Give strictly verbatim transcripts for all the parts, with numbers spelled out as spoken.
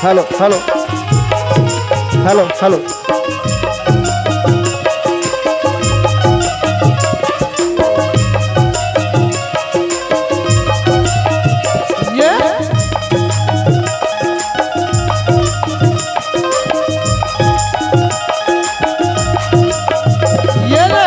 Hello, hello, hello, hello. ये ये ले।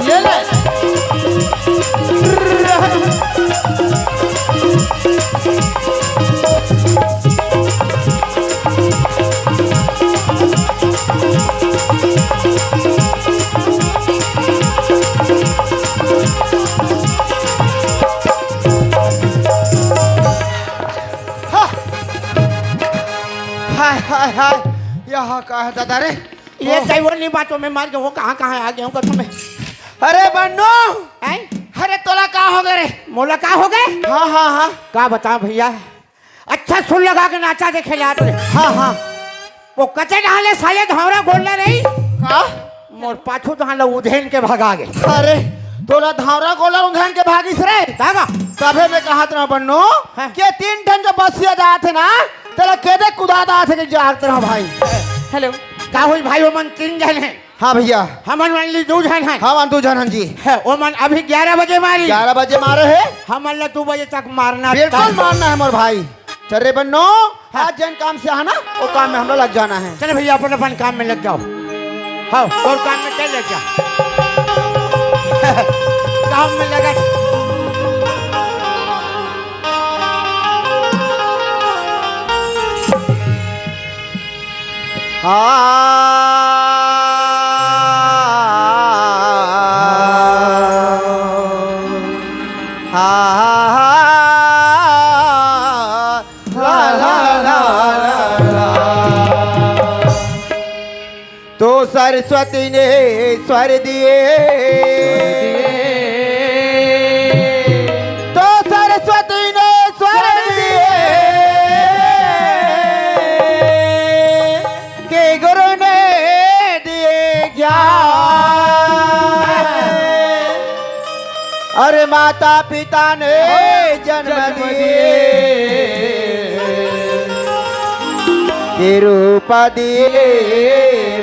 ये ले। हाय, हाय, हाय, यहाँ का है दादा रे? ये ओह। कई वो नहीं बातों में मार के वो कहाँ, कहाँ आ गया हूँ कसम में। अरे बन्नू, हैं? अरे तोला का हो गए रे? मोला का हो गए? हाँ, हाँ, हाँ। का बता भैया, अच्छा सुर लगा के नाचा देखे जात रे। हाँ, हाँ। वो कचे डाले साले धावरा गोल्ला नहीं? का? मोर पाछू धान ला उधेन के भगा गे। अरे, तोला धावरा गोल्ला उधेन के भागिस रे? दागा। तभे मैं कहत रहा बन्नू, हाँ। के तीन ठन जो बसिया जात है ना, तेला के दे कुदा जात है कि जात रहा भाई। हेलो। का होई भाई, वो मन तीन जन है। हाँ भैया। हमन मन ली दू झन हन। हमन दू झन हन जी। है, ओमन अभी ग्यारह बजे मारी। ग्यारह बजे मारे है। हमन ला दू बजे तक मारना बिल्कुल तय। मारना है मोर भाई। चल रे बन्नो, हाँ। आज जन काम से आना, वो काम में हम लोग लग जाना है। चले भैया, अपन अपन काम में लग जाओ। हाँ, और काम में क्या लग जा? काम में लगा। तो सरस्वती ने स्वर दिए, तो सरस्वती ने स्वर दिए, के गुरु ने दिए ज्ञान। अरे माता पिता ने जन्म दिए, के रूप दिए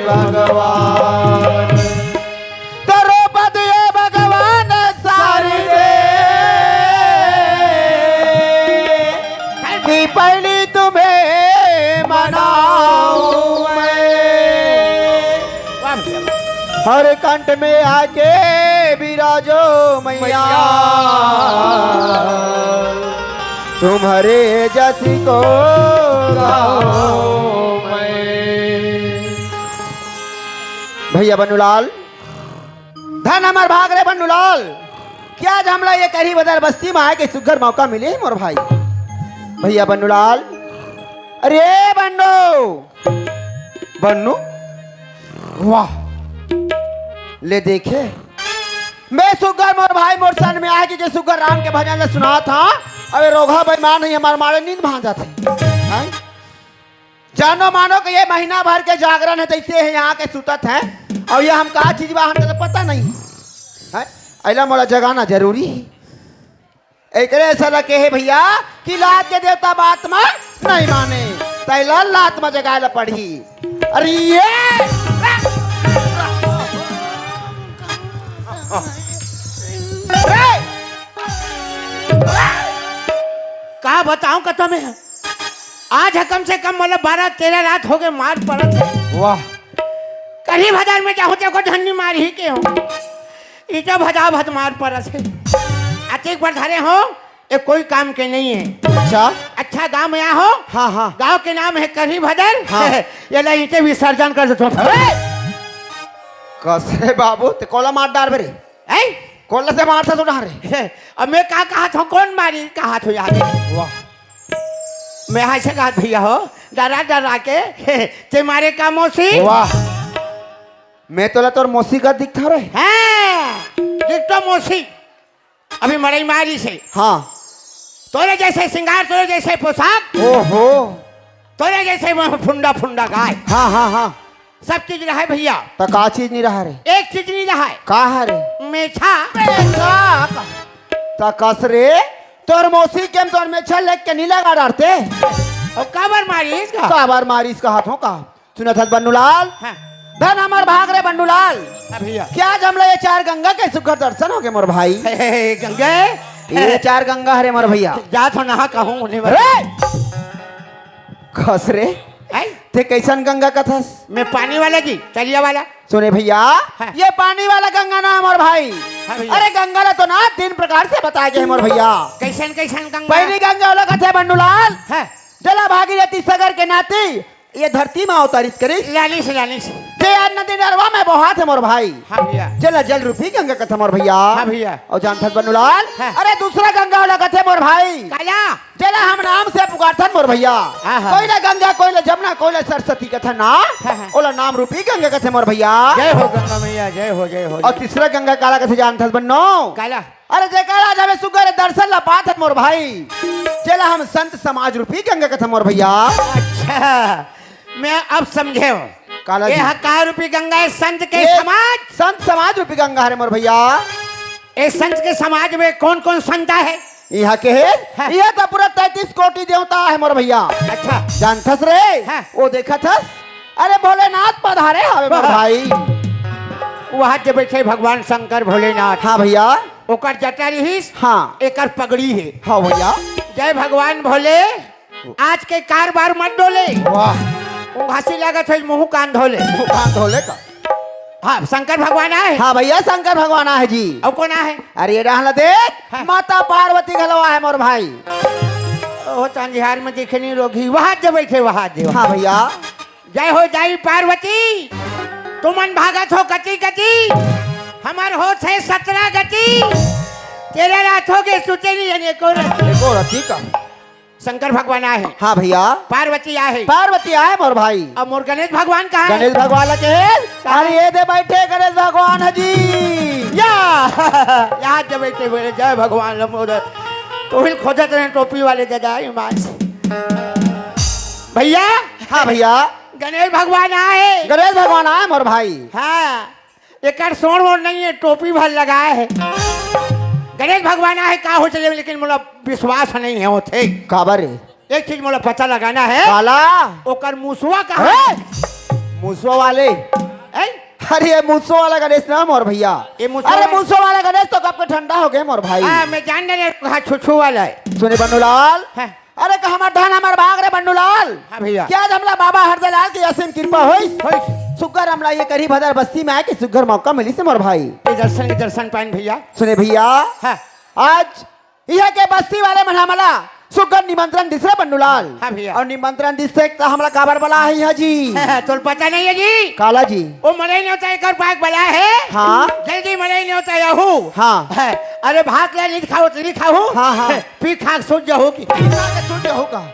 भगवान। तो रूप दिए भगवान सारी दे, कि पहली तुम्हें मनाऊं मैं। हर कंठ में आके विराजो मैया, तुम्हारे जस को गाऊं मैं। भैया बन्नूलाल, धन हमर भाग रे बन्नूलाल, क्या आज हमला ये करी बदर बस्ती में आए के सुग्घर मौका मिले मोर भाई। भैया बन्नूलाल, अरे बन्नू, बन्नू, वाह, ले देखे, मैं सुग्घर मोर भाई मोर सन में आए के, के सुग्घर राम के भजन ला सुनात हा, अबे रोगहा बेईमान नहीं हमार मारे नींद भांजत है, हैं? जानो मानो कि ये महीना भर के जागरण है, जैसे है यहाँ के सुतत है, और ये हम का चीज बा हमके तो पता नहीं है। अइला मोला जगाना जरूरी है। एकरे ऐसा लगे है भैया कि लात के देवता बात में नहीं माने, तैला लात में जगाए पड़ी। अरे ये का बताऊं, कतम है। आज ह कम से कम मतलब बारह तेरह रात हो गए मार पड़त है। वाह। कहीं बाजार में जाहूं, देखो धन्नी मार ही के हो। ई तो भजा भत मार पड़त है। अतिक पर धरे हो, ये कोई काम के नहीं है। अच्छा। अच्छा गांव में आ हो। हाँ, हाँ। गांव के नाम है करी भदर। हाँ। ये ला ईंटे विसर्जन कर देता हूँ। अरे! कसे बाबू, ते कोला मार डार बे रे। हैं? कोला से मार था सुना रे। अब मैं का कहा था, कौन मारी कहा था यार? वाह। मैं ऐसे कहा भैया हो, डरा डरा के, ते मारे का मौसी? वाह। मैं तोला तोर मौसी का दिखता रे। हैं, दिख तो मौसी। अभी मड़ई मारी से। हाँ। तोरे जैसे सिंगार, तोरे जैसे पोशाक। ओहो। तोरे जैसे में फुंडा फुंडा गाय। हाँ, हाँ, हाँ। सब चीज रहे भैया। त का चीज नहीं रहा रे? एक चीज नहीं रहा है। का है रे? मेछा। मेछा। त कस रे, तोर मौसी के हम तोर मेछा लेके नहीं लगा डारते। और काबर मारिस का? काबर मारिस का हाथों का? सुनत हस बन्नूलाल? हाँ। धन हमर भाग रे बन्नूलाल। हाँ भैया। क्या आज हमला ये चार गंगा के सुघर दर्शन होगे मोर भाई? हे, हे, हे, गंगा? ये चार गंगा हरे मोर भैया। जा तो नहा कहूँ उन्हें बता। रे! खस रे। हैं? ते कैसन गंगा कथस? मैं पानी वाला जी, तरिया वाला। सुने भैया, हाँ। ये पानी वाला गंगा ना है मोर भाई। हाँ भैया। अरे गंगा ला तो ना तीन प्रकार से बताए गए मोर भैया। कैसन कैसन गंगा? पहली गंगा ओला कथे बन्नूलाल। हाँ। जला भागीरथी सगर के नाती ये धरती में अवतरित करिस। लालिस, लालिस। जे आज नदी नरवा में बोहात है मोर भाई। हाँ भैया। जेला जल रूपी गंगा कथे मोर भैया। हाँ भैया। और जानथस बन्नूलाल? हाँ। अरे दूसरा गंगा ओला कथे मोर भाई। काला? जेला हम नाम से पुकारथन मोर भैया। हाँ, हाँ। कोई ला गंगा, कोई ला जमुना, कोई ला सरस्वती कथे ना। हाँ, हाँ। ओला नाम रूपी गंगा कथे मोर भैया। जय हो गंगा मैया, जय हो, जय हो, और जय। तीसरा गंगा काला कथे जानथस बन्नो? काला? अरे जेकर आज हमें सुघर दर्शन ला पात है मोर भाई, जेला हम संत समाज रूपी गंगा कथे मोर भैया। अच्छा, मैं अब समझे हूँ। काला ये जी। ह का रूपी गंगा है? संत के ये समाज। संत समाज रूपी गंगा हरे मोर भैया। ये संत के समाज में कौन कौन संत है? यहाँ के है? हाँ। ये तो पूरा तैंतीस कोटि देवता है मोर भैया। अच्छा। जानथस रे? हाँ। वो देखथस? अरे भोलेनाथ पधारे हवे मोर हाँ। भाई। वहाँ जे बैठे भगवान शंकर भोलेनाथ। हाँ भैया। ओकर जटा रहिस, हाँ। एकर पगड़ी है। हाँ भैया। जय भगवान भोले, आज के कार बार मत डोले। वाह। वो घासी लागत है, मुंह कान धोले। मुंह कान धोले का? हाँ, शंकर भगवान आए। हाँ भैया, शंकर भगवान आए जी। और कौन आए? अरे ये डहला देख, हाँ। माता पार्वती घलो आए मोर भाई। ओहो, तांजिहार में दिखे नहीं रोगी, वहां जे बैठे, वहां जे। हाँ भैया। जय हो दाई पार्वती, तुमन भागत हो कति कति, हमर होत है सतरा गति, तेरे रात हो गए सुते नहीं है एको रति। एको रति का? शंकर भगवान आए हैं। हाँ भैया। पार्वती आए हैं। पार्वती आए मोर भाई। अब मोर गणेश भगवान कहाँ है? गणेश भगवान ला कहे, कहाँ अरे है? ये दे बैठे गणेश भगवान है जी। या, यहाँ जब बैठे बोले, "जय भगवान लंबोदर।" तो हिल खोजत रहे टोपी वाले दादा, ईमान से। भैया। हाँ भैया। गणेश भगवान आए। गणेश भगवान आए मोर भाई। हाँ, एकर सोड़ वोड़ नहीं है, टोपी भर लगाए है। गणेश भगवान आए का हो चले, लेकिन मोला विश्वास नहीं है होथे। काबर रे? एक चीज मोला पता लगाना है। काला? ओकर मुसवा कहाँ है? हैं? मुसवा वाले? हैं? अरे ये मुसवा वाला गणेश ना मोर भैया। ये मुसवा अरे वाला मुसवा वाला गणेश तो कब के ठंडा हो गए मोर भाई। हाँ, मैं जान रहे हाँ छुछू वाला है। सुने बन्नूलाल। हाँ। अरे का हमर धन हमर भाग रे बन्नूलाल। हाँ भैया। क्या आज हमला बाबा हरदलाल के असीम कृपा होइस? होइस। सुग्घर हमला ये करीब हजार बस्ती में आए कि सुग्घर मौका मिलिस मोर भाई। ये दर्शन के दर्शन पाइन भैया। सुने भैया। हाँ। आज इहाँ के बस्ती वाले मन हमला सुग्घर निमंत्रण दिस रे बन्नूलाल। हाँ भैया। और निमंत्रण दिस ते त हमला काबर बला है यहाँ जी? तोल पता नहीं है जी। काला जी? वो मनई नेवता एकर पाक बला है। हाँ। जल्दी मनई नेवता यहू। हाँ। है। अरे भात ला नहीं खाओ, नहीं खाओ। हाँ, हाँ। पी खा के सूत जाओ की। पी खा के सूत जाओ का?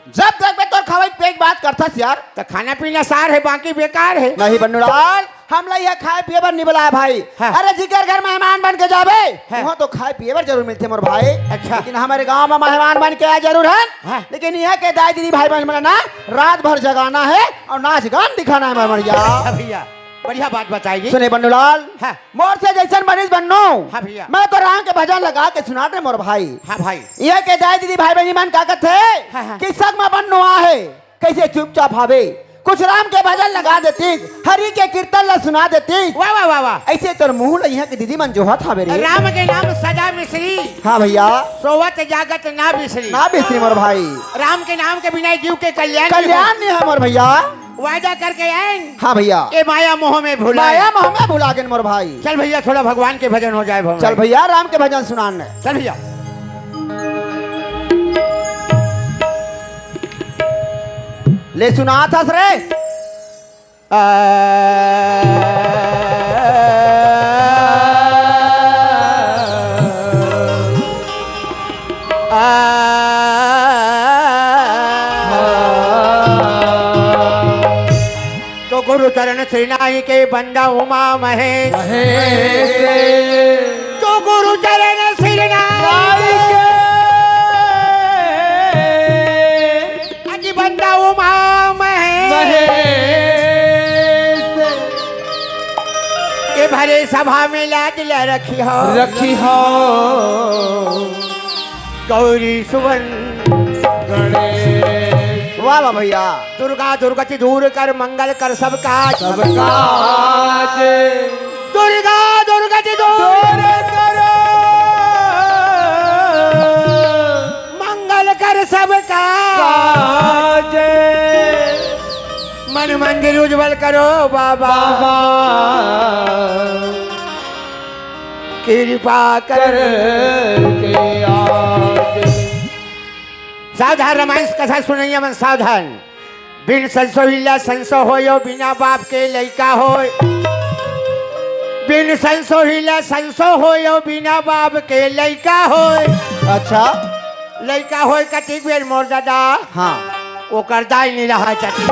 जब तक मैं तोर खवाई पेट बात करथस यार। त खाना पीना सार है, बाकी बेकार है। नहीं बन्नूलाल, हमला यह खाए पिए बर नहीं बुलाए भाई। हाँ। अरे जिकर घर मेहमान बन के जाबे, हाँ। वहाँ तो खाए पिए बर जरूर मिलथे मोर भाई। अच्छा। लेकिन हमर गाँव में मेहमान बन के आए जरूर है। हाँ। लेकिन यहाँ के दाई दीदी भाई बहन मन ना रात भर जगाना है और नाच गान दिखाना है मोर भैया। अच्छा भैया, बढ़िया बात बताई जी। सुने बन्नूलाल, हाँ। मोर से जैसन बनिस बन्नू। हाँ भैया। मैं तो राम के भजन लगा के सुनात रे मोर भाई। हाँ भाई। यहाँ के दाई दीदी भाई बहन मन का कथे हाँ, हाँ। कि सग में बन्नू आहे। कैसे चुपचाप हावे, कुछ राम के भजन लगा देतिस, हरि के कीर्तन ला सुना देतिस। वाह, वाह, वाह, वाह। ऐसे तोर मुंह ला इहाँ के दीदी मन जोहत हावे रे। राम के नाम सदा मिश्री। हाँ भैया। सोवत जागत ना बिसरी। ना बिसरी मोर भाई। राम के नाम के बिना जीव के कल्याण नहीं कल्याण हो। नहीं है मोर भैया। वादा करके आए। हाँ भैया। ये माया मोह में भुला। माया मोह में भुला गेन मोर भाई। चल भैया, थोड़ा भगवान के भजन हो जाए भगवान। चल भैया, राम के भजन सुनान। चल भैया। ले सुनाथस रे। आ, आ, तो गुरु चरण श्री नाई के बंदा उमा महेश। महेश। तो गुरु चरण श्री नाई के अति बंदा उमा अरे सभा में लाज ल रखिहव। रखिहव। गौरी सुवन। गणेश। वाह, वाह भैया। दुर्गा दुर्गति दूर कर, मंगल कर सब काज। सब काज। दुर्गा दुर्गति दूर। दूर करो। मंगल कर सब काज। काज। मन मंदिर उज्जवल करो बाबा। बाबा। कृपा कर। करके आज। सावधान, रामायण कथा सुनइया मन सावधान। बिन संसोहिला संसो होयो, बिना बाप के लइका होय। बिन संसोहिला संसो होयो, बिना बाप के लइका होय। अच्छा। लइका होय कतिक बेर मोर दादा। हाँ। ओकर दाई नइ रहय चाची।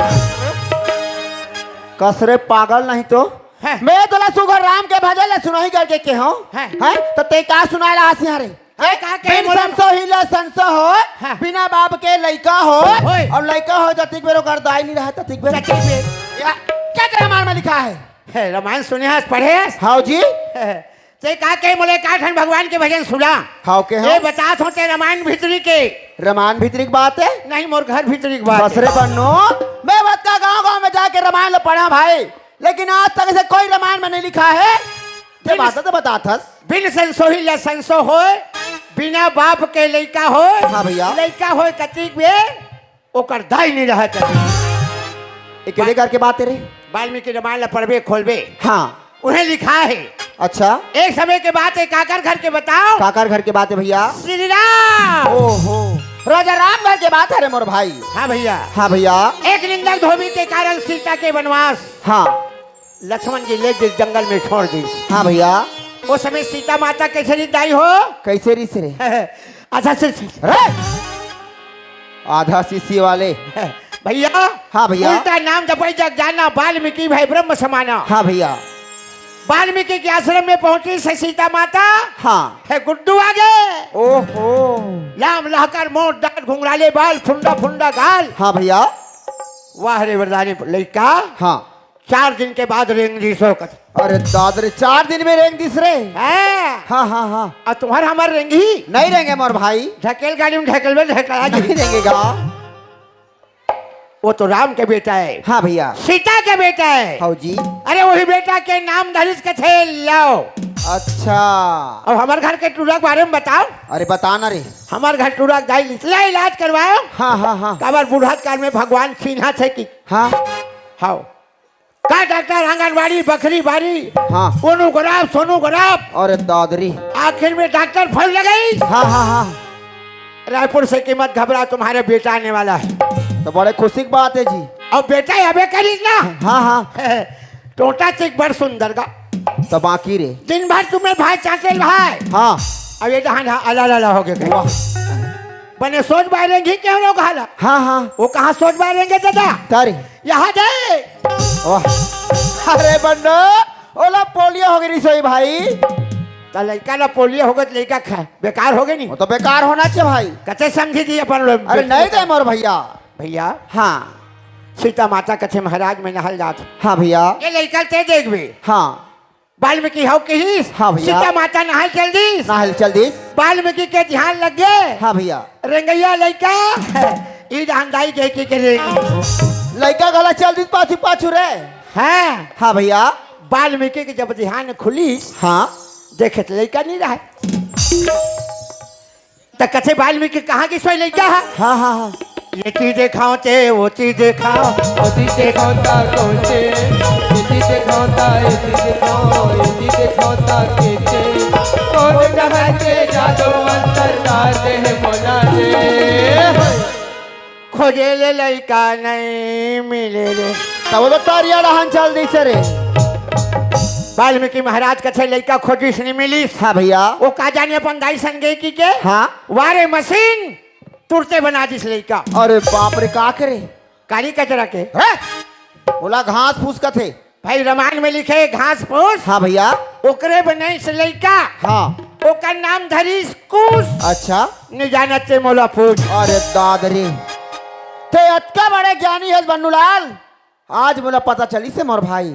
कस रे पागल नहीं तो। हैं। मैं तोला सुघर राम के भजन ल सुनाही करके केहेंव। हैं। हैं? त तें का सुनाय ल आस इहाँ रे? तें का कहे बिन मोला? संसो हिला संसो हो, हाँ। बिना बाप के लइका हो, होय। अउ लइका हो जतिक बेर ओकर दाई नइ रहय ततिक बेर। ततिक बेर। या, का रामायण में लिखा है? हे, रामायण सुने हस, पढ़े हस? हाव जी। तें का कहे मोला एकाठन भगवान के भजन सुना। हाव केहेंव। ए बताथंव तें रामायण भीतरी के। रामायण भीतरी के बात है? नहीं, मोर घर भीतरी के बात बस है। रे बन्नू, मैं बतका गांव-गांव में जाके रामायण ल पढ़ा भाई, लेकिन आज तक ऐसे कोई रामायण में नहीं लिखा है। तें बिन बात तो बताथस। बिन संसोही ल संसो होय, बिना बाप के लइका होय। हाँ भैया। लइका होय कतिक बेर, ओकर दाई नइ रहय चाची। ए, केदे घर के बात है रे? वाल्मीकि रामायण ल पढ़बे, खोलबे। हाँ। उहें लिखा है। अच्छा। एक समय के बात है, काकर घर के बताओ? काकर घर के बात है भैया? श्री राम। ओहो, राजा राम घर के बात है रे मोर भाई। हाँ भैया। हाँ भैया। एक निंदक धोबी के कारण सीता के वनवास। हाँ। लक्ष्मण जी ले दे जंगल में छोड़ दी। हाँ भैया। ओ समय सीता माता कइसे रिस दाई हो? कइसे रिस रे? आधा से रे! आधा सीसी वाले। भैया, हाँ भैया। उल्टा नाम जपई जग जाना, वाल्मीकि भए ब्रह्म समाना। हाँ भैया। वाल्मीकि के आश्रम में पहुंचिस सीता माता। हाँ। हे गुड्डू आगे। ओहो। लाम लहकर मोट डांट घुंघराले बाल फुंडा फुंडा गाल। हाँ भैया। वाह रे वरदानी लइका। हाँ। चार दिन के बाद रेंग दिस ओ कथे। अरे दाद रे, चार दिन में रेंग दिस रे। हैं? हाँ, हाँ, हाँ। अउ तुंहर हमर रेंगही? नहीं रेंगे मोर भाई। ढकेल गाड़ी में ढकेलबे, ढकेला जी। नहीं रेंगेगा। ओ तो राम के बेटा है। हाँ भैया। सीता के बेटा है। हाव जी। अरे वही बेटा के नाम धरिस कथे लव। अच्छा। अब हमर घर के टूरा के बारे में बताओ। अरे बता ना रे। हमर घर टूरा के दाई इतना इलाज करवायो। हाँ, हाँ, हाँ। काबर बूढ़ा काल में भगवान चिन्हा थे कि। हाँ। हाव। का डॉक्टर, आंगनबाड़ी, बखरी बारी, हाँ। ओनोग्राफ, सोनोग्राफ। अरे दादरी। आखिर में डॉक्टर फोन लगइस। हाँ, हाँ, हाँ। रायपुर से कि मत घबरा, तुम्हारे बेटा आने वाला है। तो बड़े खुशी की बात है जी। अउ बेटा अबे करिस ना। हाँ, हाँ। टोंटा चिक बड़ सुंदर गा। तो बाकी रे। दिन भर तुम्हें भाई चाटे भाई। हाँ। अब ये जहाँ अला लला हो गए। वाह। बने सोच बाय रेंगही केहू नो कहाला। हाँ, हाँ। ओ कहाँ सोच बाय रेंगे दादा? तारी। यहाँ दे। वाह। अरे बन्नो, ओला पोलियो हो गई रसोई भाई। त लइका ला पोलियो हो गई, लइका खा-, बेकार हो गई नी? वो तो बेकार होना चाहिए भाई। कते समझी दी अपन लोग। अरे नहीं दे मोर भैया। भैया। हाँ। सीता माता कथे महाराज में नहल जात। हाँ भैया। ये लइका ते देखबे। हाँ। वाल्मीकि हव कहिस, हाँ भैया। सीता माता नहाय चल दिस। नहाय चल दिस। वाल्मीकि के ध्यान लग गे। हाँ भैया। रेंगइया लइका, ई डांडाई के, के, के रेंग। लइका घला चल दिस पाछू, पाछू रे। हाँ। हाँ भैया। वाल्मीकि के जब ध्यान खुलिस, हाँ। देखे त लइका नइ रहय। त कथे वाल्मीकि कहाँ गिस ओ लइका ह? हाँ, हाँ, हाँ। ये चीज देखाओ ते, वो चीज देखाओ। ओती देखौता कौचे, इती देखौता, इती देखौ, इती देखौता केचे। कौन डहर के जादू अंतर डालते हैं मोला रे। खोजे ले लइका नहीं मिले रे। तब वो तो तरिया डहन चल दिस रे। वाल्मीकि महाराज कथे लइका खोजिस नहीं मिलिस। हाँ भैया। वो का जाने अपन दाई संगे की के? हाँ। वारे मशीन तुरते बना दिस लइका। अरे बाप रे, का करे? कारी कचरा के। रे! ओला घास फूस कथे। भाई, रामायण में लिखे घास फूस। हाँ भैया। ओकरे बनाइस लइका। हाँ। ओकर नाम धरिस कुश। अच्छा। नि जानत ते मोला पूछ। अरे दाद रे। ते अतका बड़े ज्ञानी हस बन्नूलाल। आज मोला पता चलिस हे मोर भाई,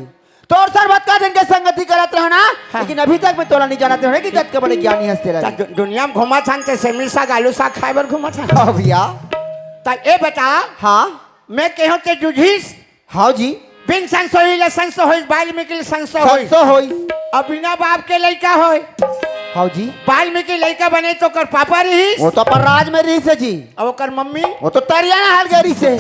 तोर सर भतका दिन के संगति करत रहना, हाँ। लेकिन अभी तक मैं तोला नहीं जानत रहना कि कतका बड़े ज्ञानी हस्ते रहे। त दु-, दुनिया में घूमत हन ते सेमी साग, आलू साग खाए बर घूमत हन। हाँ भैया। त ए बता, हाँ। मैं कहूँ ते जुझिस, हाँ जी। बिन संसो होई ले संसो होई, बाल्मीकि ले संसो होई। संसो होई। अब बिना बाप के लइका होई। हाँ जी। बाल्मीकि लइका बने तो ओकर पापा रहिस। वो तो अपन राज में रहिस हे जी। अब ओकर मम्मी? वो तो तरिया नहाय ल गे रहिस हे।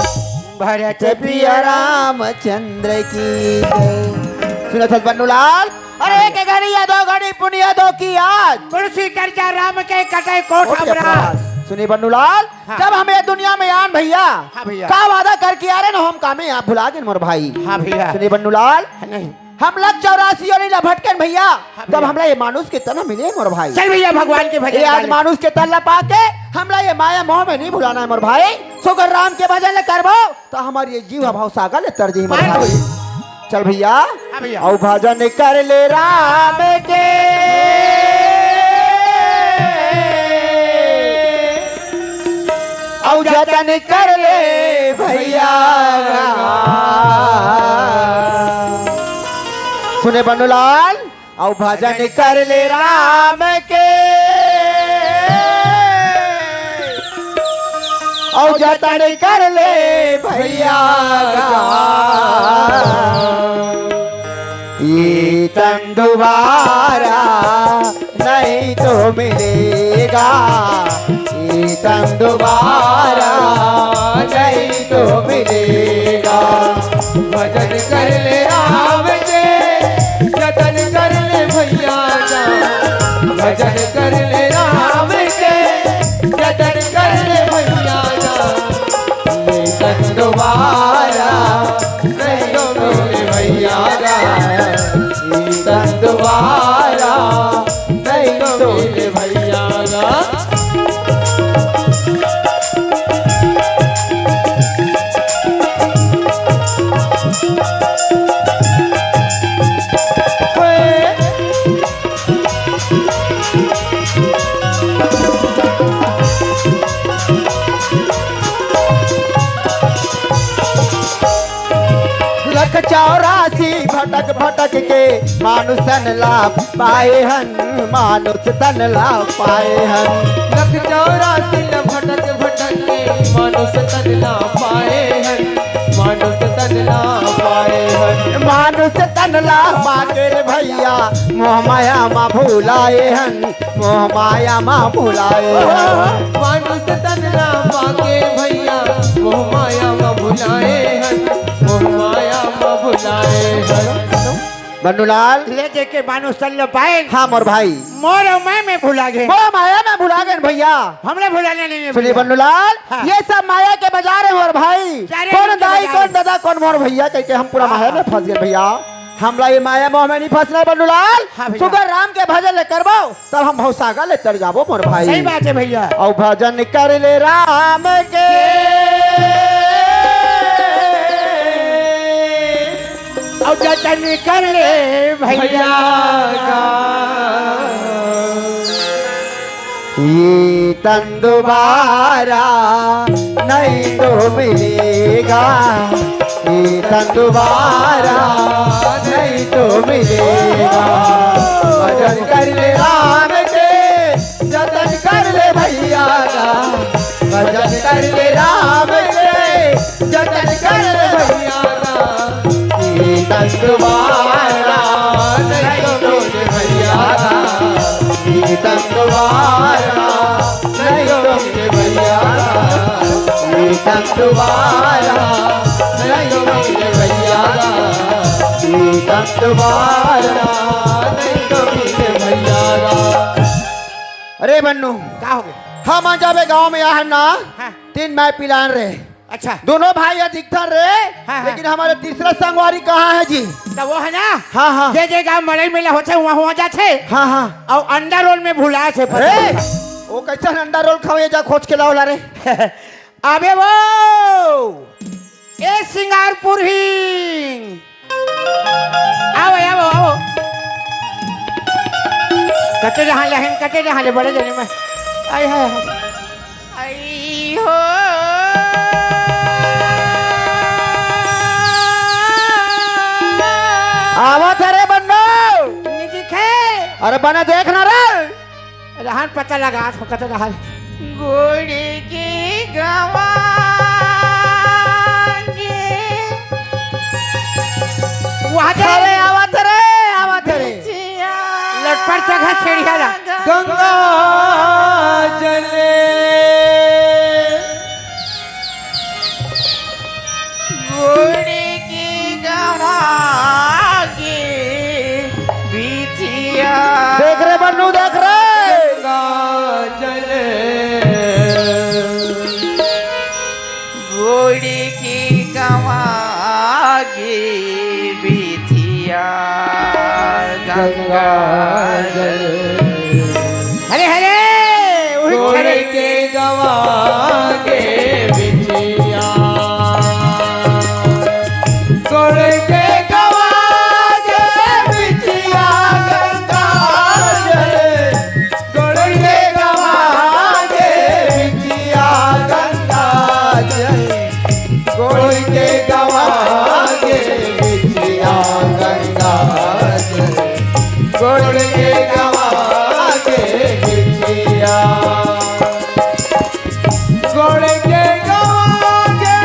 भरत पिया रामचंद्र की जय। सुनत हस बन्नूलाल? अरे एक घड़ी या दो घड़ी पुनिया दो की आज। तुलसी चर्चा राम के कटे कोट कोट अपराध। अपराध। सुनी बन्नूलाल, हाँ। जब हम ये दुनिया में आन भैया, हाँ भैया। का वादा करके आ रहे न, हम कामे आप भुला गेन मोर भाई। हाँ भैया। सुनी बन्नूलाल, नहीं। हम लख चौरासी योनि ला भटकेन भैया, हाँ तब भैया। हमला ये मानुष के तन मिले मोर भाई। चल भैया, भगवान के भजन ये आज कर ले। मानुष के तन ला पाके हमला ये माया मोह में नहीं भुलाना हे मोर भाई। सुगर राम के भजन ल करबो त हमर ये जीव ह भवसागर ले तर जही मोर मान भाई। लो। चल भैया, हाँ भैया। अउ भजन कर ले राम के, अउ जतन कर ले भैया। सुने बन्नूलाल, अउ भजन कर ले राम के, अउ जतन कर ले भैया। ये तन दोबारा नहीं तो मिलेगा, ये तन दोबारा नहीं तो मिलेगा। भजन कर ले राम के, जतन कर ले भैया ना। भजन कर ले राम के, जतन कर ले भैया ना। ये तन दोबारा नहीं तो मिले भैया ना। ये तन दोबारा नहीं तो मिले भैया ना। लख चौरासी भटक भटक के मानुष तन ला पाए हन, मानुष तन ला पाए हन। लख चौरासी न भटक भटक के मानुष तन ला पाए हन, मानुष तन ला पाए हन। मानुष तन ला पाके रे भैया मोह माया मा भुलाए हन, मोह माया मा भुलाए हन। मानुष तन ला पाके भैया मोह माया मा भुलाए हन, मोह माया मा भुलाए हन। बन्नूलाल। ले देखे मानुष तन ला पाए। हाँ मोर भाई। मोह माया में भुला गे। मोह माया में भुला गे भैया। हमला भुलाना नहीं हे सुनी भैया। बन्नूलाल, हाँ। ये सब माया के बाजार हे मोर भाई। सारे कौन दाई, कौन दादा, कौन मोर भैया कह के हम पूरा हाँ, माया हाँ। में फंस गेन भैया। हमला ये माया मोह में नहीं फंसना हे बन्नूलाल। हाँ भैया। सुगर राम के भजन ल करबो तब हम भवसागर ले तर जाबो मोर भाई। सही बात हे भैया। अउ भजन कर ले राम के, अउ जतन कर ले भैया। ये तन दोबारा नहीं तो मिलेगा, ये तन दोबारा नहीं तो मिलेगा। भजन कर ले राम के, जतन कर ले भैया ना। भजन कर ले राम के, जतन कर ले भैया ना। ये तन दोबारा नहीं तो मिले भैया ना। ये तन दोबारा नहीं तो मिले भैया ना। ये तन दोबारा नहीं तो मिले भैया ना। ये तन दोबारा नहीं तो मिले भैया ना। अरे बन्नू, का हो गे? हम जाबे गांव में आहन ना, हाँ। तीन माय पिलान रहे। अच्छा। दोनों भाई अधिकतर रहे, हाँ, हाँ। लेकिन हमर तीसरा संगवारी कहाँ हे जी? त वो हे ना, हाँ, हाँ। जे जे गांव मड़ई मेला होथे, उहाँ, उहाँ जाथे। हाँ, हाँ। अउ अंडा रोल में भुलाथे, पता अरे, नहीं। वो कइसन अंडा रोल खावे, जा खोज के लाव ला रे। अबे वो, ए सिंगारपुर ही। आवो, आवो, आवो। कटे जहाँ ले हन, कटे जहाँ ले बड़े जने में। आई हाय हाय। आई हो। आव, अरे बने देख ना रे। रहन पता लगा, कत रहन। गोड़ी के गवा के। वहाँ जा रे, आवत रे, आवत रे। लटपट जगह छेड़िया ला। गंगा जल। गोड़ी के गवा के बिछिया। देख रे बन्नू, देख रे। गंगा जल। गोड़ी के गवा के बिछिया। गंगा जल। हरे हरे, उही गोड़ी छड़े। के गवा के बिछिया। गोड़ी के गवा के बिछिया। गंगा जल। गोड़ी के गवा के बिछिया। गंगा जल। गोड़ी के गवा के बिछिया। गंगा जल। गोड़ी के गवा के बिछिया। गोड़ी के गवा के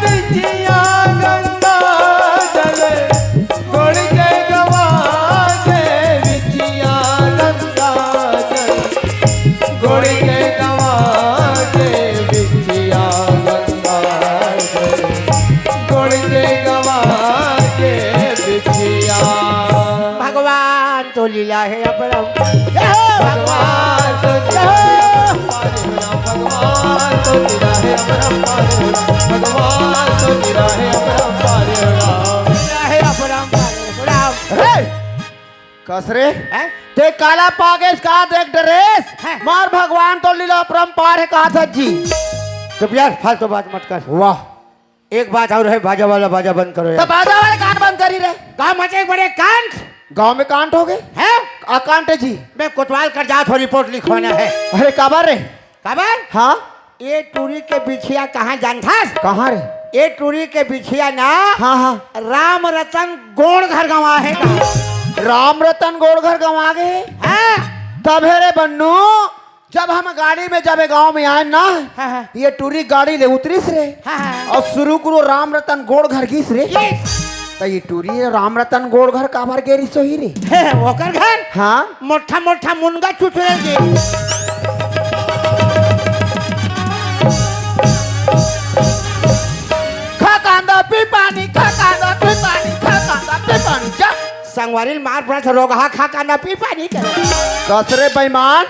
बिछिया। गंगा जल। गोड़ी के गवा के बिछिया। गंगा जल। गोड़ी के गवा के बिछिया। गंगा जल। गोड़ी के गवा के बिछिया। भगवान तो लीला है अपरम। जय हो भगवान। भगवान तो लीला है अपरम। भगवान तो लीला है अपरम। भगवान तो लीला है अपरम। लीला है अपरम। हे! कस रे? हैं? ते काला पागेस का देख डरेस? हैं? मार भगवान तो लीला अपरंपार है कहा था जी। चुप यार, फालतू बात मत कर। वाह। एक बात और है, बाजा वाला बाजा बंद करो तो यार। बाजा वाले कान बंद करी रे। गांव मचे एक बड़े कांड। गांव में कांड हो गए? हैं? आ कांड है जी। मैं कोतवाल कर जात हो, रिपोर्ट लिखवाना है। अरे काबर रे? काबर? हाँ? ये टूरी के बिछिया कहाँ जानथस? कहाँ रे? ये टूरी के बिछिया ना। हाँ, हाँ। राम रतन गोड़ घर गंवा है। राम रतन गोड़ घर गंवा गए? हाँ। तभे रे बन्नू, जब हम गाड़ी में जब ये गांव में आए ना, हाँ, हाँ। ये टूरी गाड़ी ले उतरिस रे। हाँ, हाँ। और शुरू करो राम रतन गोड़ घर गिस रे। ये त ये टूरी राम रतन गोड़ घर काबर गे रिहिस होही रे? हे, ओकर घर? हाँ। मोटा मोटा मुनगा चुचुरे के। खा कांदा पी पानी, खा कांदा पी पानी, खा कांदा पी पानी, जा। संगवारी मार पड़ा था रोगहा, खा कांदा पी पानी के। कस रे बेईमान,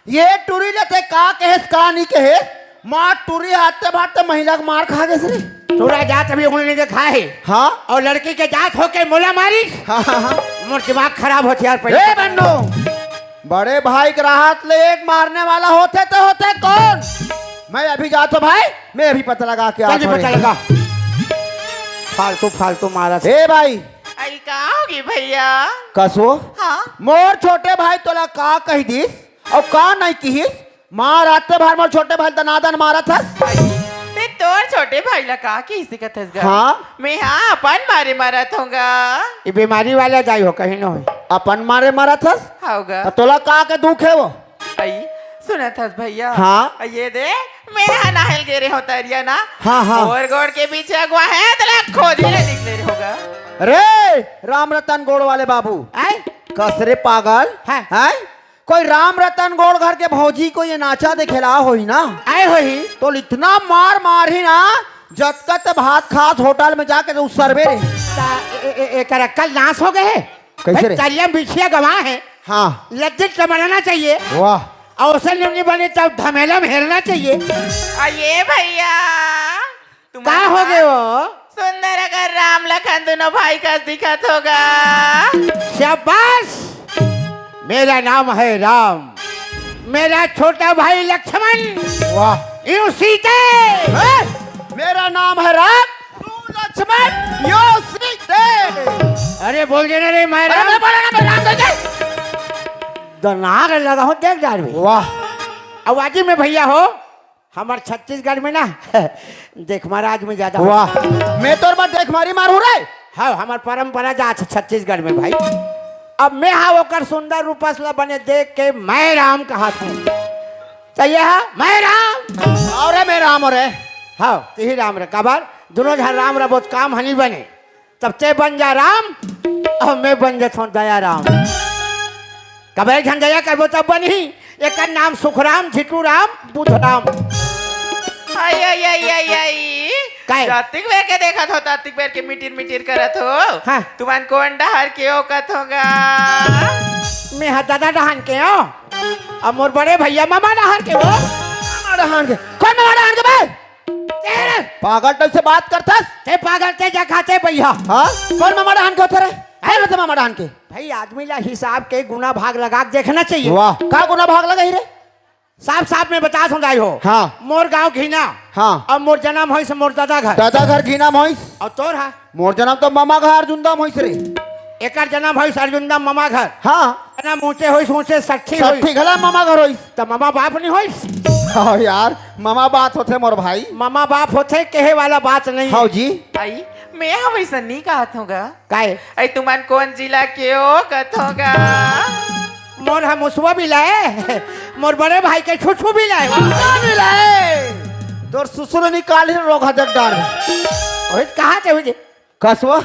ये टूरी ले ते का कहेस, का नहीं कहेस? मार टूरी हाथ ते भार ते महिला के मार खा गेस रे। टूरा जात अभी उंगली के खाए। हाँ? और लड़की के जात होके मोला मारिस। हाँ, हाँ, हाँ। मोर दिमाग खराब होथे यार, पहले ए बन्नू, बड़े भाई के राहत ले एक मारने वाला होथे तो होथे कौन? मैं अभी जात हूँ भाई, मैं अभी पता लगा के जल्दी आता हूँ पता रे। लगा। फालतू, फालतू मारा। ए भाई। आई का होगे भैया? कसो? हाँ? मोर छोटे भाई तोला का कही दिस? अउ का नहीं किहिस? मार आते भर मोर छोटे भाई दनादन मारत हस। ते तोर छोटे भाई ला का किहिस दिखत हस गा? हाँ। मैं हाँ अपन मारे मारत हूँ गा। ये बीमारी वाला जाई हो कहीं न होई। अपन मारे मारत हस? हाँ गा। त तोला का के दुख है वो? आई, सुनत हस भैया? हाँ। ये दे, मैं हा नहायल गे रहे हो तरिया ना। हाँ, हाँ। मोर गोड़ के बीच अगवा है, तला खोदी ले निकले रहे होगा। रे, राम रतन गोड़ वाले बाबू। आय? कस रे पागल। हाँ। हैं? कोई राम रतन गोड़ घर के भौजी को ये नाचा देखेला होही ना? आय होही। तो इतना मार मारही ना, जतका ते भात खात होटल में जाके तो सर्वे रे। ता ए-, ए-, ए-, एकर अक्कल नाश हो गए है। कैसे भाई, रे? तरिया में बिछिया गवा है। हाँ। लज्जित समझना चाहिए। वाह। अवसर नहीं बने तब धमेला में हेरना चाहिए। आ ये भैया, तुम का हो गए वो? सुंदर अगर राम लखन दोनों भाई का दिखत होगा। शाबाश, मेरा नाम है राम, मेरा छोटा भाई लक्ष्मण। वाह। यूं सीते। हैं? मेरा नाम है राम, तू लक्ष्मण, यो सीते। अरे बोल देना रे, मैं अरे राम। मैं बोला ना, मैं राम करके। दिमाग लगा हो, देख डार भी। वाह। आवाजी में भैया हो, हमार छत्तीसगढ़ में ना, देख महाराज में ज्यादा हो। वाह, मैं तोर बर देख मारी मारू रे। हाँ, हमार परंपरा जा छ-, छत्तीसगढ़ में भाई। अब मैं हा ओकर सुंदर रूपस ला बने देख के मैं राम कहत हूँ। त ये हा मैं राम। अरे मैं राम रे। हाँ, तिही राम रे। काबर? दुनों झन राम रबो त काम ह नी बने। तब ते बन जा राम, अउ मैं बन जाथों दया राम। कब एक झन दया करबो तब बनही। एकर नाम सुखराम, झिटू राम, बुधराम। आई, आई, आई, आई, आई। काय? जतिक बेर के देखत हो, ततिक बेर के मिटिर मिटिर करत हो। हाँ। तुमन कोन डहर के हो कथो गा? मैं हा ददा डहान के हो। अब मोर बड़े भैया ममा डहान के हो। ममा डहान के। कोन ममा डहान के बे? तेरे। पागल टाइप से बात करथस। ते पागल, ते जखा, ते भैया। हाँ? कोन ममा डहान के होथे रे? है ना ते ममा डहान के? भाई, आदमी ला हिसाब के गुना भाग लगा के देखना चाहिए। वाह, का गुना भाग लगाही रे? साफ साफ मैं बतात हूँ दाई हो। हाँ। मोर गांव घीना। हाँ। अब मोर जनम होइस मोर दादा घर। दादा घर घीना म होइस। अउ तोर हा? मोर जनम तो ममा घर अर्जुंदा म होइस रे। एकर जनम होइस अर्जुंदा ममा घर। हाँ। जनम ऊंचे होइस, ऊंचे सट्ठी होइस। सट्ठी घला ममा घर होइस। त ममा बाप नहीं होइस? हाँ यार, ममा बात होथे मोर भाई। ममा बाप होथे, कहे वाला बात नहीं। हाँ जी। आई, मैं हा वैसा नहीं कहत हूँ गा। काय? अई, तुमन कोन जिला के हो कथो गा? मोर हा मुसवा बिलाय, मोर बड़े भाई के छुछू बिलाय। मुसवा बिलाय। तोर सुसुर निकाल ही रोग हदक डार। ओए, कहाँ ते हुई? कसवा?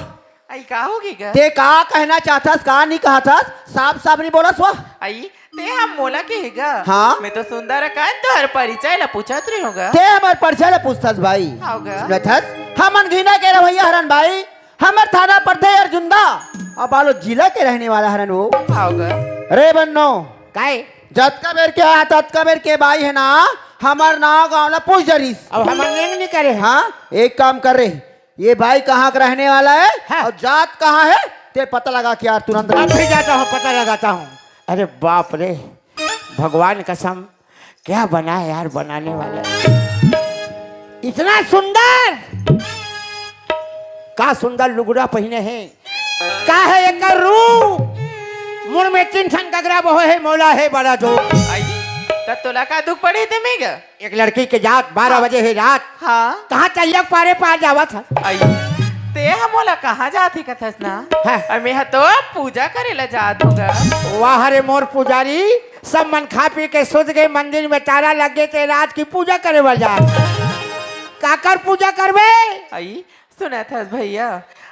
अई, का होगे गा? ते का कहना चाहथस, का नहीं कहथस? साफ साफ नहीं बोलस वा। अई, ते हा मोला कहे गा? हाँ? मैं तो सुंदर अकन तोहर परिचय ला पूछत रहे हूँ गा। ते हमर परिचय ला पूछथस भाई? हाँ गा। सुनत हस? हमन घीना के रहवैया हरन भाई। हमर थाना पड़थे अर्जुंदा, अउ बालोद जिला के रहने वाला हरन वो। हाँ गा। रे बन्नो, काय? जतका बेर के आय, ततका बेर के बाई हे ना, हमर नाव गाँव ला पूछ डरिस। अब हमर नेंग नहीं करे। हाँ, एक काम कर रे, ये बाई कहाँ का रहने वाला है हाँ। अउ जात कहाँ है, ते पता लगा के यार तुरंत। अभी जाता हूँ, पता लगाता हूँ। अरे बाप रे, भगवान कसम, क्या बना है यार बनाने वाला? इतना सुंदर, का सुंदर लुगड़ा पहिने हे, का हे एकर रूप? मुड़ में तीन ठन गगरा बहो हे, मोला हे बड़ा दो। आई, त तोला का दुख पड़े ते में गा? एक लड़की के जात, बारह हाँ। बजे हे रात। हाँ। कहाँ तरिया के पारे पार जावत हे? आई, ते हा मोला कहाँ जात हे कथस ना? हाँ। अउ मैं हा तो पूजा करे ला जात हूँ गा। वाह रे मोर पुजारी, सब मन खा पी के सुत गे, मंदिर में तारा लग गे, ते रात की पूजा करे बर जात। काकर पूजा करबे? आई, सुनत हस भैया,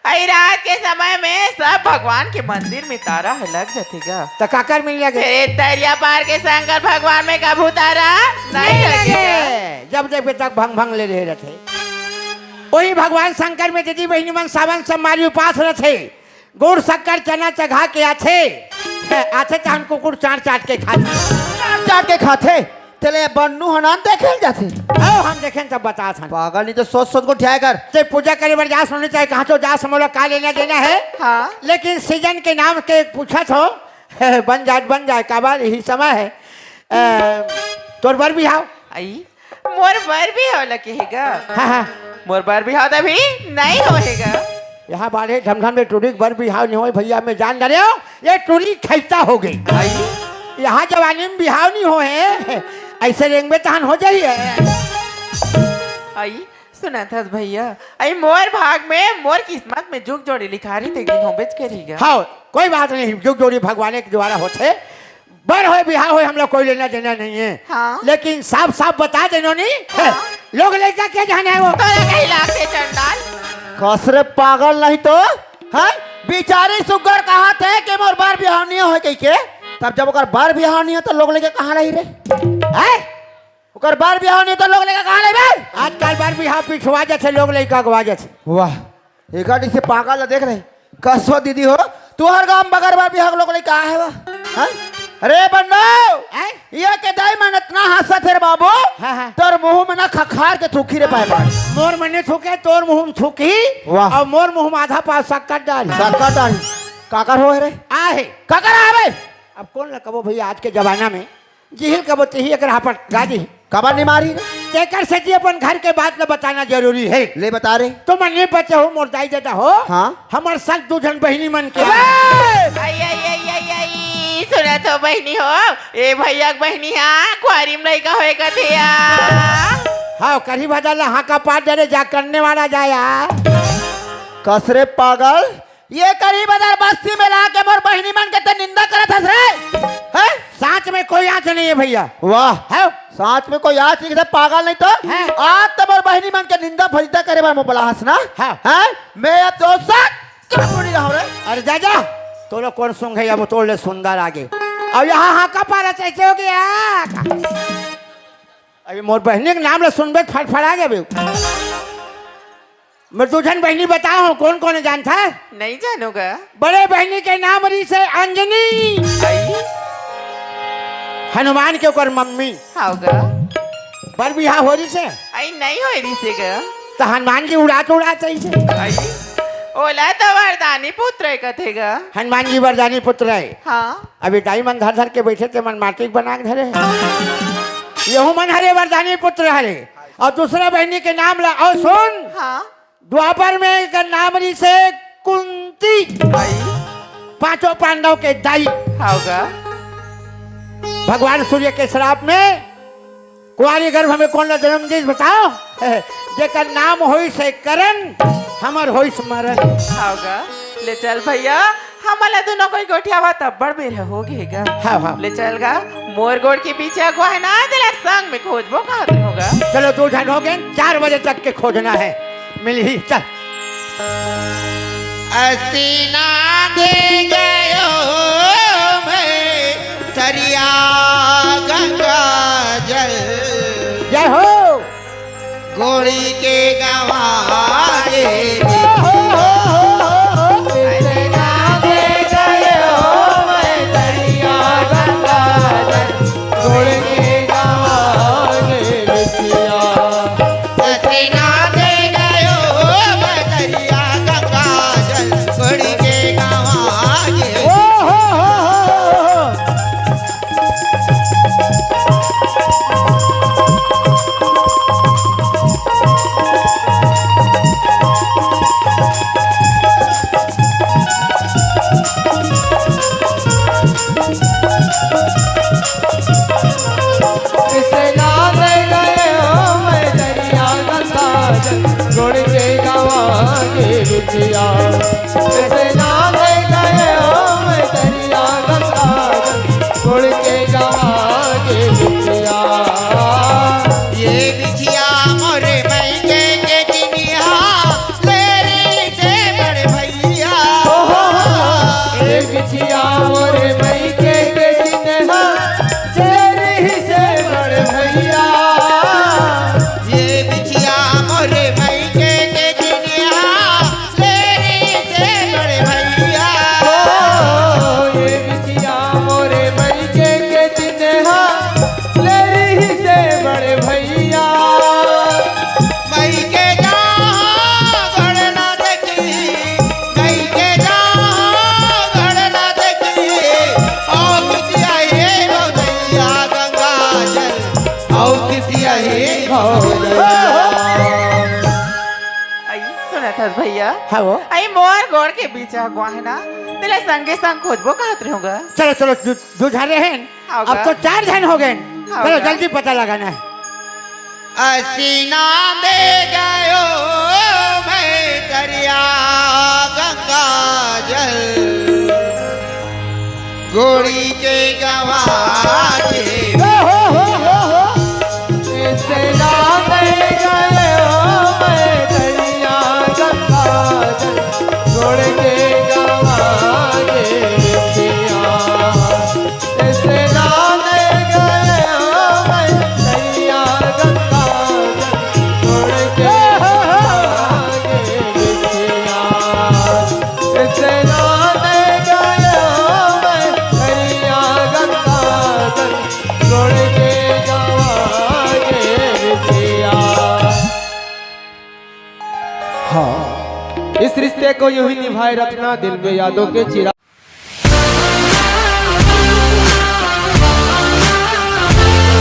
अई रात के समय में सब भगवान के मंदिर में तारा ह लग जथे गा। त काकर मिल लगे? तेरे दरिया पार के शंकर भगवान में कभू तारा नहीं नहीं लगे। लगे। जब जब तक भंग भंग ले रहे रहते। वही भगवान शंकर में दीदी बहिनी मन सावन सोमवारी उपास रहते। गुड़ शक्कर चना चघा के आथे। हे, आथे तहन कुकुर चाट चाट के खाथे। चाट चाट के खाथे। तेले बन्नू हनान देखे ल जाथे। आओ हम देखें तब बतात हन। पागल नहीं तो सोच सोच गोठियाए कर। ते पूजा करे बर जास होने चाहे कहाँ तो जास मोला का लेना देना है। हाँ। लेकिन सीजन के नाम के पूछत हो। बन जाए, बन जाए, काबर यही समय है। अ, तोर बर बिहाव। आई, मोर बर बिहाव लगे हे गा। हाँ, हाँ। मोर बर बिहाव त अभी नहीं होहे गा। यहाँ बाढ़े ढमढम में टूरी के बर बिहाव नहीं होए भैया, मैं जान डरे हो। ये टूरी खैता हो गई। आई। यहाँ जवानी में बिहाव नहीं होहे, ऐसे रेंग में तहन हो जाइए। आई, सुनत हस भैया, आई मोर भाग में, मोर किस्मत में जुग जोड़ी लिखा रही थे, होबेच करी गा। हाँ, कोई बात नहीं, जुग जोड़ी भगवान के द्वारा होथे। बर होए बिहाव होए, हमला कोई लेना देना नहीं है। हाँ। लेकिन साफ साफ बता देनो नहीं। हाँ। लोग लइका के जाने वो। तोरा कहीं लाग से चंडाल। कस रे पागल नहीं तो, हैं? बिचारी सुग्घर कहत हे कि मोर बर बिहाव नहीं होए कहि के। तब जब ओकर बर बिहाव नहीं हो तो लोग लइका कहाँ रही रे? हैं? ओकर बर बिहाव नहीं तो लोग लइका कहाँ रही बे? आजकल बर बिहाव पिछवा जाथे, लोग लइका अगवा जाथे। वाह। एकर जइसे पागल ला देख रहे। कसो दीदी हो, तुहर गांव बगर बर बिहाव लोग लइका आहे वा? हैं? अरे बन्नो, हैं? ये के दाई मन इतना हंसत हे रे बाबू, हाँ, हाँ। तोर मुंह में ना खखार के थूकी रे पाए पाए। मोर मने थूके, तोर मुंह में थूकी, वाह। अउ मोर मुंह में आधा पाव शक्कर डाल। शक्कर डाल। काकर हो हे रे? आहे। काकर आहे बे? अब कोन ला कबो भैया, आज के जमाना में जिहिल कबो तिही एक राह पर गादी। काबर नहीं मारी रे? तेकर सेती अपन घर के बात ल बताना जरूरी हे। ले बता रे। तुमन नहीं बचे हो मोर दाई ददा हो। हाँ। हमर सग दू झन बहिनी मन के। अबे! आई, आई, आई, आई, आई, सुनत हो बहिनी हो? ए भैया के बहिनी हा, कुआरी में लइका होए कथे या। हाँ, करी भदा ला हाँ का पार डरे जा करने वाला जाया। कस रे पागल, ये करी बदर बस्ती में ला के मोर बहिनी मन के ते निंदा करत हस रे? हैं? साँच में कोई आँच नहीं है भइया। वाह। हैं? साँच में कोई आँच नहीं है, पागल नहीं तो। हैं? आज तो मोर बहिनी मन के निंदा फजिता करे बर मोला बुलाहस ना। हाँ। हैं? मैं अब तो सच के मुड़ी रहूं रे। अरे जा जा, तोला कोन सूंघे, अब तोर ले सुंदर आगे। अब यहाँ हाँका पारा चाहते हो गया। अभी मोर बहिनी के नाम ले सुनबे त फड़फड़ा जाबे। मैं दू झन बहिनी बताओ हूँ, कोन कोन हे जानथस? नहीं जानों गा। बड़े बहिनी के नाम रहिसे अंजनी। आई। हनुमान के ओकर मम्मी। हाव गा। बर बिहाव हो रहिसे? आई नहीं होय रहिसे गा। त हनुमान जी उड़ात उड़ात आइसे। आई। ओला त वरदानी पुत्र हे कथे गा। हनुमान जी वरदानी पुत्र हे। हाँ। अभी दाई मन धर धर के बइठे ते मन माटी के बना के धरे हे। यहू मन हरे वरदानी पुत्र हरे। अउ दूसरा बहिनी के नाम ला, अउ सुन। हाँ। द्वापर में एकर नाम रहिसे कुंती। आई। पांचों पांडव के दाई। हाव गा। भगवान सूर्य के श्राप में कुंवारी गर्भ में कोन ला जन्म दिस बताओ? जेकर नाम होइसे करण, हमर होइस मरण। हाव गा। ले चल भइया, हमन ला दूनों कोई गोठियावत अब्बड़ बेर हो गे गा। हाँ, हाँ। ले चल गा, मोर गोड़ के पीछे अगुवा हे ना, तेला संग में खोजबो कहत रहेंव गा। चलो, दू झन हो गे, चार बजे तक के खोजना हे, मिलही, चल। असीना दे गयो मैं तरिया गंगा जल। जय हो। गोड़ी के गंवा गे। गोड़ी के गंवा गे बिटिया। असीना दे गयो मैं तरिया गंगा जल। गोड़ी के गंवा गे। इसे ना ले गए हो मैं दरिया गंगा जल, गोड़ी के गंवा गे बिटिया। इसे ना ले गए हो मैं दरिया गंगा जल, गोड़ी के गंवा गे बिटिया। ये बिटिया मोरे मइके के चिन्हा, ले रहिसे बड़े भइया। ए बिटिया मोरे मइके के चिन्हा, ले रहिसे बड़े भइया। ये बिटिया मोरे मइके के चिन्हा, ले रहिसे बड़े भइया। ओ, ये बिटिया मोरे मइके के चिन्हा, ले रहिसे बड़े भइया। मइके जाहूं घर ना देखी, मइके जाहूं घर ना देखी, अउ किसिया हे भौजइया गंगा जल, अउ किसिया हे भौजइया। आई, सुनत हस भइया? हाँ वो। आई मोर गोड़ के बीच अगुवा हे ना, तेला संगे संग खोजबो कहत रहेंव गा। चलो, चलो, दू, दू झन रहेन। हाव अब गा। तो चार झन हो गेन। हाव चलो, गा। जल्दी पता लगाना हे। असीना दे गयो मैं तरिया गंगा जल, गोड़ी के गंवा गे। हो, हो, हो, हो, हो। असीना दे गयो मैं तरिया गंगा जल, गोड़ी के गंवा गे बिटिया। हाँ, इस रिश्ते को यूं ही निभाए रखना, दिल में यादों के चिराग।